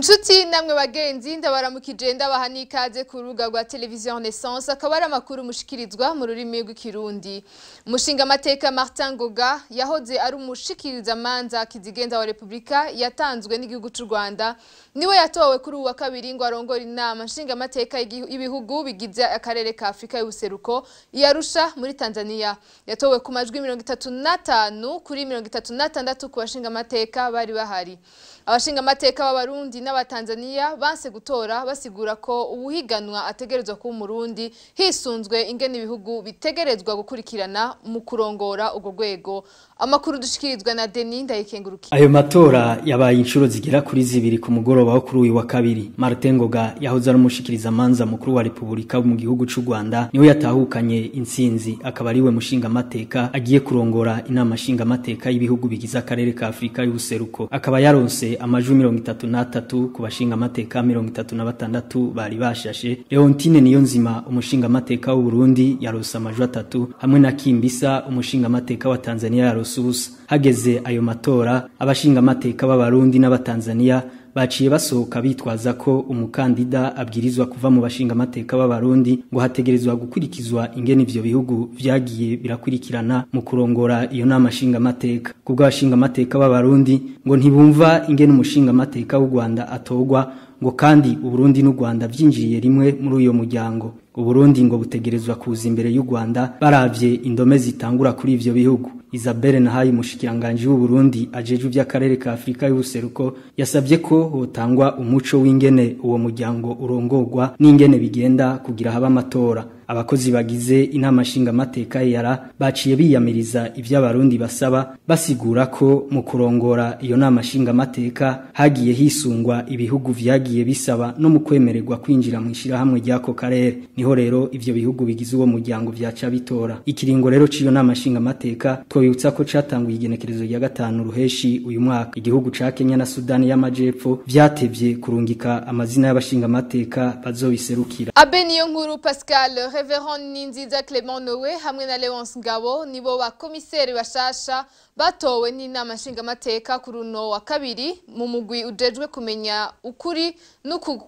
Nshuti namwe bagenzi, ndabaramukije, ndabaha n'ikaze ku rubuga rwa Televiziyo Renaissance. Akaba ari amakuru mushikirizwa mu rurimi rw'Ikirundi. Umushingamateka Martin Ngoga, yahoze ari umushikirizamanza kizigenza wa Repubulika yatanzwe n'igihugu c'u Rwanda, niwe yatowe kuri uwa kabiri ngo arongore Inama Nshingamateka y'ibihugu bigize akarere ka Afrika y'Ubuseruko i Arusha muri Tanzania. Yatowe ku majwi 35 kuri 36 ku bashingamateka bari bahari. Abashingamateka b'Abarundi n'Abatanzania banse gutora, basigura ko uwuhiganwa ategerezwa kuba Umurundi, hisunzwe ingene ibihugu bitegerezwa gukurikirana mu kurongora urwo rwego. Amakuru dushikirizwa na Denis Ndayikengurukiye. Ayo matora yabaye inshuro zigera kuri zibiri ku mugoroba wo kuri uyu wa kabiri. Martin Ngoga, yahoze ari umushikirizamanza mukuru wa Repubulika mu gihugu c'u Rwanda, niwe yatahukanye intsinzi, akaba ariwe mushingamateka agiye kurongora Inama Nshingamateka y'ibihugu bigize akarere ka Afrika y'Ubuseruko. Akaba yaronse amajwi 33 ku bashingamateka 36 bari bashashe. Leontine Niyonzima, umushingamateka w'u Burundi, yaronse amajwi 3, hamwe na Kimbisa, umushingamateka wa Tanzania, yaronse ubusa. Hageze ayo matora, abashingamateka b'Abarundi n'Abatanzania baciye basohoka, bitwaza ko umukandida abwirizwa kuva mu bashingamateka b'Abarundi, ngo hategerezwa gukurikizwa ingene ivyo bihugu vyagiye birakurikirana mu kurongora iyo nama nshingamateka. Kubwo abashingamateka b'Abarundi, ngo ntibumva ingene umushingamateka w'u Rwanda atogwa, ngo kandi Uburundi n'u Rwanda vyinjiriye rimwe muri uyo muryango. Uburundi ngo butegerezwa kuza imbere y'u Rwanda baravye indome zitangura kuri ivyo bihugu. Isabelle Nahayi, umushikiranganje w'u Burundi ajejwe ivy'akarere ka Afrika y'Ubuseruko, yasabye ko hotangwa umuco w'ingene uwo muryango urongorwa n'ingene bigenda kugira haba amatora. Abakozi bagize Inama Nshingamateka yara baciye biyamiriza ivy'Abarundi basaba, basigura ko mu kurongora iyo nama nshingamateka hagiye hisungwa ibihugu vyagiye bisaba no mu kwemererwa kwinjira mu ishirahamwe ry'ako karere. Niho rero ivyo bihugu bigize uwo muryango vyaca bitora. Ikiringo rero c'iyo nama nshingamateka, twobibutsa ko catanguye igenekerezo rya 5 Ruheshi uyu mwaka. Igihugu ca Kenya na Sudani y'Amajepfo vyatevye kurungika amazina y'abashingamateka bazobiserukira. Abbé Niyonkuru Pascal, Reverend Ninziza Clement Noé hamwe na Leonce Ngabo nibo bakomiseri bashasha batowe n'Inama Nshingamateka kuri uno wa kabiri mu mugwi ujejwe kumenya ukuri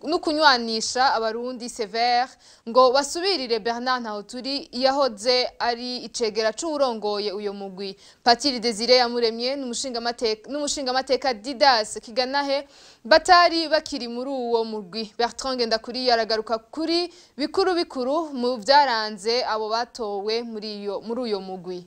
n'ukunywanisha Abarundi, CVR, ngo basubirire Bernard Ntahoturi, yahoze ari icegera c'uwurongoye uyo mugwi. Patiri Desire Yamuremye n'umushingamateka Didas Kiganahe batari bakiri muri uwo mugwi. Bertrand Ngendakuri yaragaruka kuri bikuru bikuru mu vyaranze abo batowe muri uyo mugwi.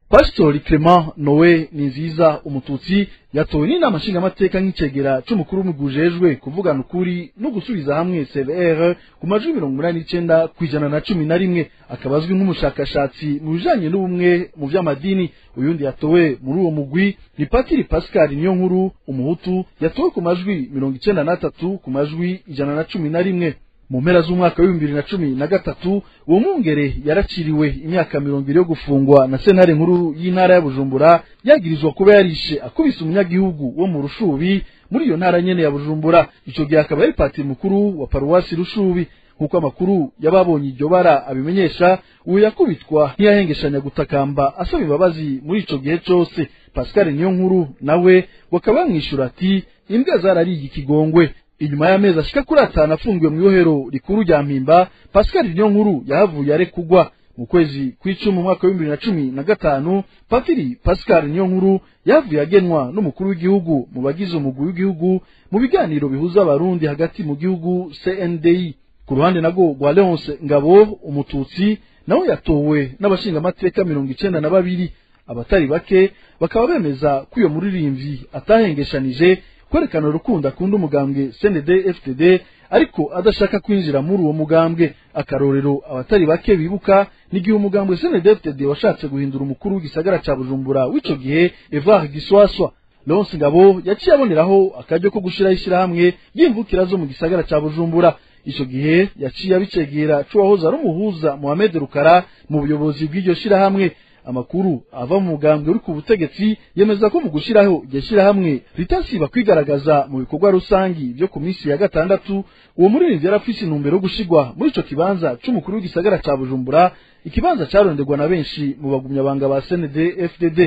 Pastori Clement Noé Ninziza, Umututsi, yatowe n'Inama Nshingamateka nk'icegera c'umukuru w'umugwi ujejwe kuvugana ukuri no gusubiza hamwe, CVR, ku majwi 89 ku 111. Akaba azwi nk'umushakashatsi mu bijanye n'ubumwe mu vy'amadini. Uyundi yatowe muri uwo mugwi ni Patiri Pascal Niyonkuru, Umuhutu, yatowe ku majwi 93 ku majwi 111. Mu mpera z'umwaka wa 2013, uwo mwungere yaraciriwe imyaka 20 yo gufungwa na Sentare Nkuru y'Intara ya Bujumbura, yagirizwa kuba yarishe akubise umunyagihugu wo mu Rushubi, muri iyo ntara nyene ya Bujumbura. Ico gihe akaba yari patiri mukuru wa paruwasi Rushubi. Nk'uko amakuru y'ababonye iryo bara abimenyesha, uwo yakubitwa ntiyahengeshanya gutakamba asaba imbabazi muri ico gihe cose. Pascal Niyonkuru nawe bakaba bamwishura ati: "Imbwa zarariye ikigongwe." Inyuma y'amezi ashika kuri 5 afungiwe mu ibohero rikuru rya Mpimba, Pascal Niyonkuru yahavuye arekugwa. Mu kwezi kw'icumi mu mwaka wa 2015, Patiri Pascal Niyonkuru yavuye agenwa n'umukuru w'igihugu mu bagize umugwi w'igihugu mu biganiro bihuza Abarundi hagati mu gihugu, CNDI. Ku ruhande nago rwa Leonce Ngabo, Umututsi, nawe yatowe n'abashingamateka 92. Abatari bake bakaba bemeza ko uyo muririmvyi atahengeshanije kwerekana urukundo akunda umugambwe CNDD FDD, ariko adashaka kwinjira muri uwo mugambwe. Akarorero abatari bake bibuka n'igihe umugambwe CNDD FDD washatse guhindura umukuru w'igisagara ca Bujumbura w'ico gihe, Evar Giswaswa. Leonce Ngabo yaciye aboneraho akaryo ko gushiraho ishirahamwe ry'imvukira zo mu gisagara ca Bujumbura. Ico gihe yaciye abicegera c'uwahoze ari umuhuza Mohamed Rukara mu buyobozi bw'iryo shirahamwe. Amakuru ava mu mugambwe uri ku butegetsi yemeza ko mu gushiraho iryo shirahamwe ritasiba kwigaragaza mu bikorwa rusangi byo ku minsi ya gatandatu, uwo muririmbyi yarafise intumbero yo gushigwa muri ico kibanza c'umukuru w'igisagara ca Bujumbura, ikibanza caronderwa na benshi mu bagumyabanga ba CNDD FDD.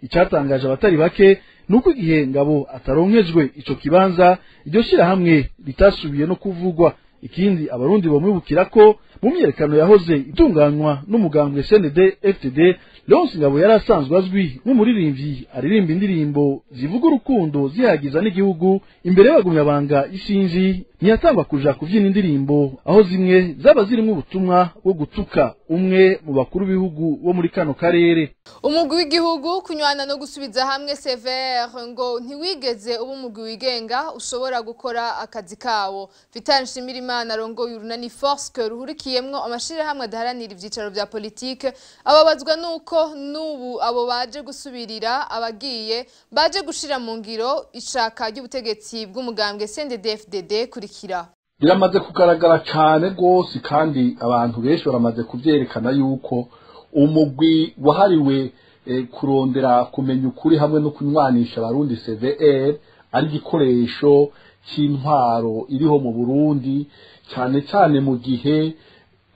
Icatangaje abatari bake nuko igihe Ngabo ataronkejwe ico kibanza iryo shirahamwe ritasubiye no kuvugwa. Ikindi abarundi bamwibukira ko mu myerekano yahoze itunganywa n'umugambwe CNDD FDD, Leonce Ngabo yari asanzwe azwi nk'umuririmbyi aririmba indirimbo zivuga urukundo zihagiza n'igihugu imbere y'abagumyabanga isinzi. Ntiyatangwa kuja kuvyina indirimbo aho zimwe zaba zirimo ubutumwa bwo gutuka umwe mu bakuru b'ibihugu bo muri kano karere. Umugwi w'igihugu kunywana no gusubiza hamwe CVR ngo ntiwigeze uba umugwi wigenga ushobora gukora akazi kawo. Vital Nshimirimana arongoye urunani Force ruhurikiyemwo amashirahamwe adaharanira ivyicaro vya politike ababazwa nuko nubu abo baje gusubirira abagiye baje gushira mu ngiro ishaka ry'ubutegetsi bw'umugambwe CNDD-FDD. Kurikira. Biramaze kugaragara cyane rwose kandi abantu benshi baramaze kubyerekana yuko umugwi wahariwe kurondera kumenya ukuri hamwe no kunywanisha abarundi CVR ari igikoresho cy'intwaro iriho mu Burundi, cyane cyane mu gihe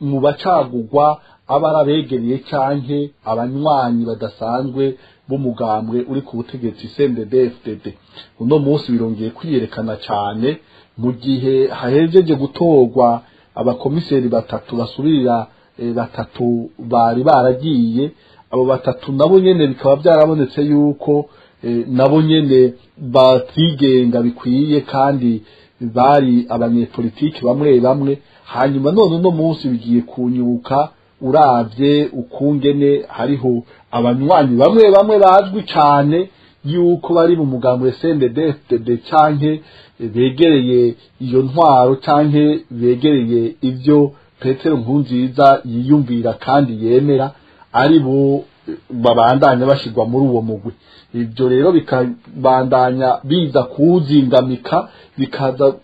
mu bacagugwa abarabegereye canke abanywanyi badasanzwe b'umugambwe uri ku butegetsi CNDD-FDD. Uno munsi birongeye kwiyerekana cyane mu gihe hahejeje gutorwa abakomiseri batatu basubirira batatu bari baragiye. Abo batatu nabo nyene bikaba byarabonetse yuko nabo nyene batigenga bikwiye kandi bari abanyepolitiki bamwe bamwe. Hanyuma none uno munsi bigiye kunyuka uravye ukungene hariho abanywanyi bamwe bamwe bazwi cyane yuko bari mu mugambo CNDD-FDD canke begereye iyo ntwaro canke begereye ivyo Petero Nkurunziza yiyumvira kandi yemera, ari bo babandanya bashirwa muri uwo mugwi. Ibyo rero bikabandanya biza kuzingamika, bikaza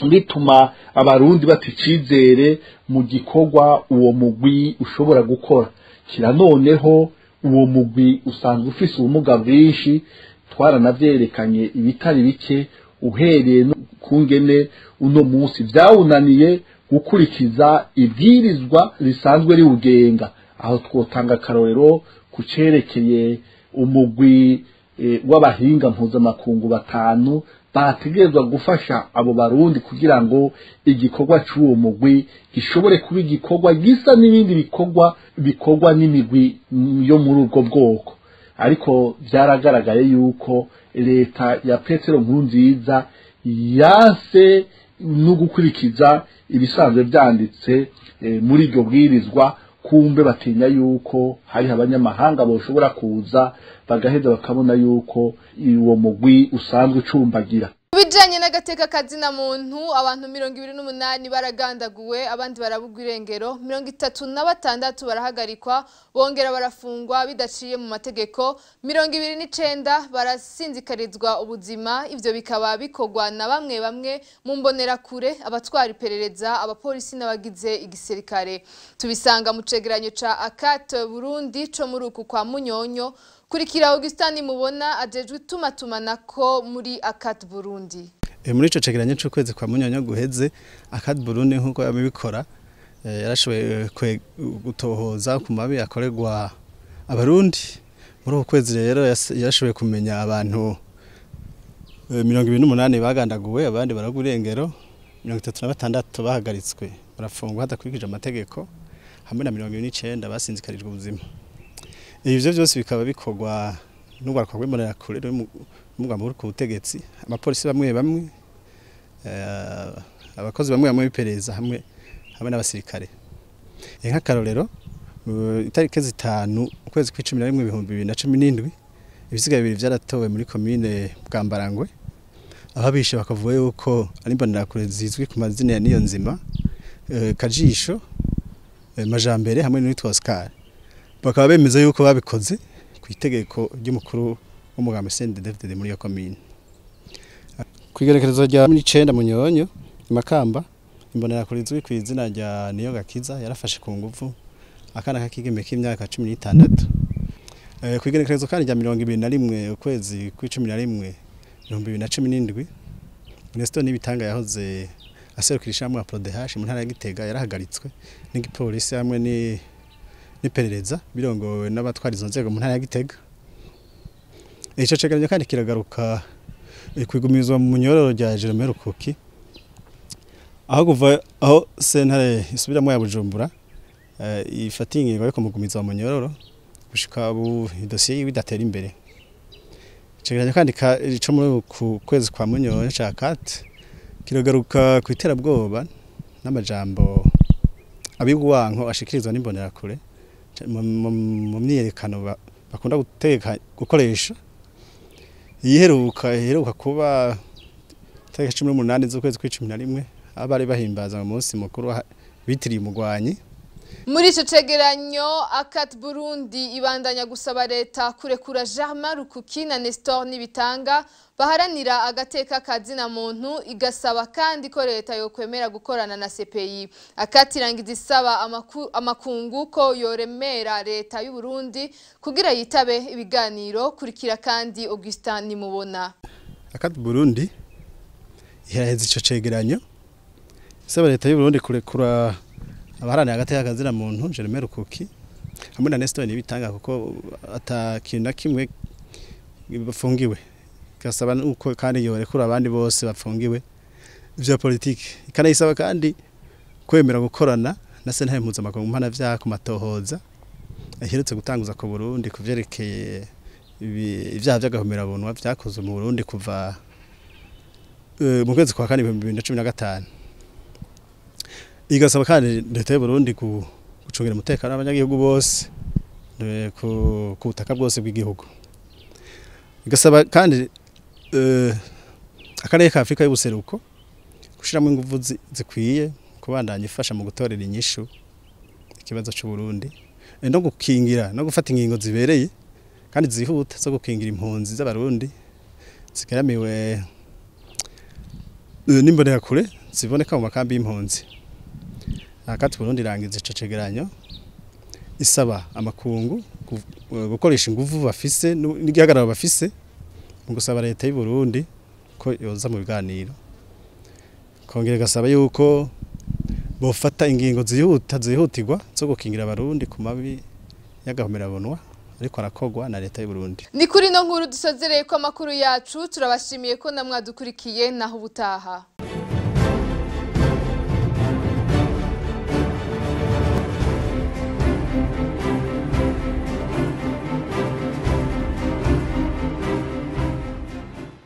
bituma abarundi baticizere mu gikorwa uwo mugwi ushobora gukora. Kira noneho uwo mugwi usanzwe ufise ubumuga bwinshi, twaranavyerekanye ibitari bike uhereye kungene uno munsi vyawunaniye gukurikiza ibwirizwa risanzwe riwugenga. Aho twotanga akarorero kucerekeye umugwi w'abahinga mpuzamakungu batanu bategerezwa gufasha abo barundi kugira ngo igikorwa cy'uwo mugwi gishobore kuba igikorwa gisa n'ibindi bikorwa bikorwa n'imigwi yo muri ubwo bwoko. Ariko byaragaragaye yuko leta ya Petero Nkurunziza yanse no gukurikiza ibisanzwe byanditse muri iryo bwirizwa, kumbe batinya yuko hari abanyamahanga boshobora kuza bagaheza bakabona yuko uwo mugwi usanzwe ucumbagira. Bijanye n'agateka kazina muntu, abantu 28 baragandaguwe, abandi barabugwa irengero, 36 barahagarikwa bongera barafungwa bidaciye mu mategeko, 29 barasinzikarizwa ubuzima. Ivyo bikaba bikorwa na bamwe bamwe mu mbonerakure, abatwara iperereza, abapolisi n'abagize igisirikare. Tubisanga mu cegeranyo ca ACAT Burundi co muri uku kwa Munyonyo. Kurikira Augustin Mubona ajejwe itumatumanako muri ACAT Burundi. Muri ico cegeranyo c'ukwezi kwa Munyonyo guheze, ACAT Burundi nkuko yabikora yarashoboye gutohoza ku mabi akorerwa abarundi. Muri uko kwezi rero yarashoboye kumenya abantu 28 bagandaguwe, abandi baragwa irengero, 36 bahagaritswe barafungwa hadakurikije amategeko, hamwe na 29 basinzikarijwe ubuzima. Ivyo vyose bikaba bikorwa n'urwaruka rw'imbonerakure n'umugambi uri ku butegetsi, abapolisi bamwe bamwe, abakozi bamwe bamwe b'iperereza hamwe n'abasirikare. Nk'akarorero, itariki 5 ukwezi kw'icumi na rimwe 2017, ibisiga bibiri vyaratowe muri komine Bwambarangwe, aho abishe bakavuga yuko ari imbonerakure zizwi ku mazina ya Niyonzima, Kajisho, Majambere hamwe n'uwitwa Oscar. Bakaba bemeza yuko babikoze ku itegeko ry'umukuru w'umugambi CNDD-FDD muri iyo komine. Kwigerekerezo rya 19 Munyonyo Makamba, imbonerakure izwi ku izina rya Niyogakiza yarafashe ku nguvu akana k'akigeme k'imyaka 16. Kwigerekerezo kandi rya 21 ukwezi kw'icumi na rimwe 2017, Nestor Nibitanga yahoze aserukira ishirahamwe APRODH mu ntara ya Gitega yarahagaritswe n'igipolisi hamwe n'iperereza birongowe n'abatwara izo nzego mu ntara ya Gitega. Ico cegeranyo kandi kiragaruka kwigumizwa mu munyororo rya Jerome Rukuki, aho kuva aho sentare isubiramwo ya Bujumbura ifata ingingo yo kumugumiza mu munyororo gushika ubu idosiye yiwe idatera imbere. Icegeranyo kandi co muri ku kwezi kwa Munyonyo ca kate kiragaruka ku iterabwoba n'amajambo abigwanko ashikirizwa n'imbonerakure mu myiyerekano bakunda guteka gukoresha. Iheruka kuba tariki 18 z'ukwezi kw'icumi na rimwe, abari bahimbaza mu munsi mukuru bitiriye umugwanyi. Muri ico cegeranyo ACAT Burundi ibandanya gusaba leta kurekura Germain Rukuki na Nestor Nibitanga baharanira agateka kazina muntu, igasaba kandi ko leta yokwemera gukorana na CPI. ACAT irangiza isaba amakungu ko yoremera leta y'u Burundi kugira yitabe ibiganiro. Kurikira kandi Augustin Nimubona. ACAT Burundi iheraheza ico cegeranyo isaba leta y'u Burundi kurekura abaharanira agateka kazina muntu Jerome Rukuki hamwe na Nestor Nibitanga kuko ata kintu na kimwe bafungiwe, gasaba uko kandi yorekura abandi bose bafungiwe vya politiki. Ikanayisaba kandi kwemera gukorana na sentare mpuzamakungu mpanavyaha ku matohoza iherutse gutanguza ku Burundi kuvyerekeye ivyaha vy'agahomerabunwa vyakozwe mu Burundi kuva mu kwezi kwa kane 2015. Igasaba kandi leta y'u Burundi gucungira umutekano w'abanyagihugu bose ku butaka bwose bw'igihugu. Igasaba kandi akarere ka Afrika y'ubuseruko gushiramo inguvu zikwiye kubandanya ifasha mu gutorera inyishu ikibazo cy'u Burundi, no gukingira no gufata ingingo zibereye kandi zihuta zo gukingira impunzi z'abarundi zigaramiwe n'imbonerakure ziboneka mu makambi y'impunzi. ACAT Burundi irangiza ico cegeranyo isaba amakungu gukoresha inguvu bafise n'igihagararo bafise mu gusaba leta y'u Burundi ko yoza mu biganiro. Kongera gasaba yuko bofata ingingo zihuta zihutirwa zo gukingira abarundi ku mabi y'agahomerabunwa ariko arakogwa na leta y'u Burundi. Ni kuri no nkuru dusozereye ko amakuru yacu, turabashimiye ko namwadukurikiye naho ubutaha.